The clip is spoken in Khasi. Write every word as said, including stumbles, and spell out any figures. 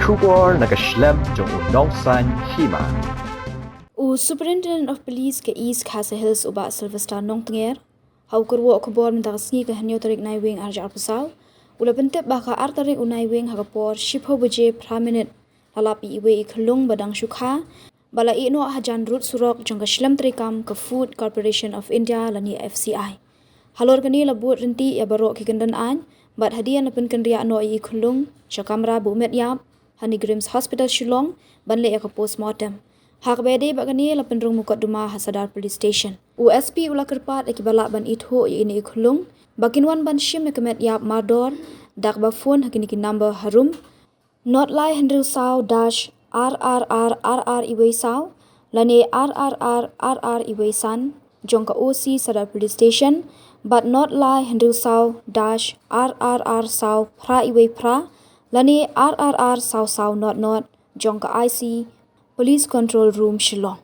Khubor na ka shlem jong u Nongsaiñ Hima. U Superintendent of Police ka East Khasi Hills, u Bah Sylvester Nongtnger, ha u kyrwoh khubor mynta ka sngi ka hynñiew tarik Naiwieng arhajar arphew saw, u la pyntip ba ka ar tarik u Naiwieng ha ka por shiphew baje phra minit la lap ïa iwei i khyllung ba dang shu kha, ba la ïeh noh hajan rud surok jong ka shlem treikam ka Food Corporation of India lane F C I. Halor kane la bud ryntih ïa baroh ki kyndon aiñ, bad hadien la pynkynriah noh ïa i khyllung sha kamra buh met ïap ha NEIGRIHMS Hospital Shillong ban leh ïa ka postmortem. Ha kaba ïadei bad kane la pynrung mukotduma ha Sadar Police Station. U S P u la kyrpad ïa kiba lah ban ithuh ïa ine i khyllung ba kin wan ban shim ïa ka met ïap mardor da kaba phone ha kine ki number harum: nod lai hynriew saw dash ar ar ar ar ar iwei saw, lane ar ar ar ar ar iwei san jong ka O C Sadar Police Station, bad nod lai hynriew saw dash ar ar ar saw phra iwei phra, lane ar ar ar saw saw nod nod jong ka I C Police Control Room Shillong.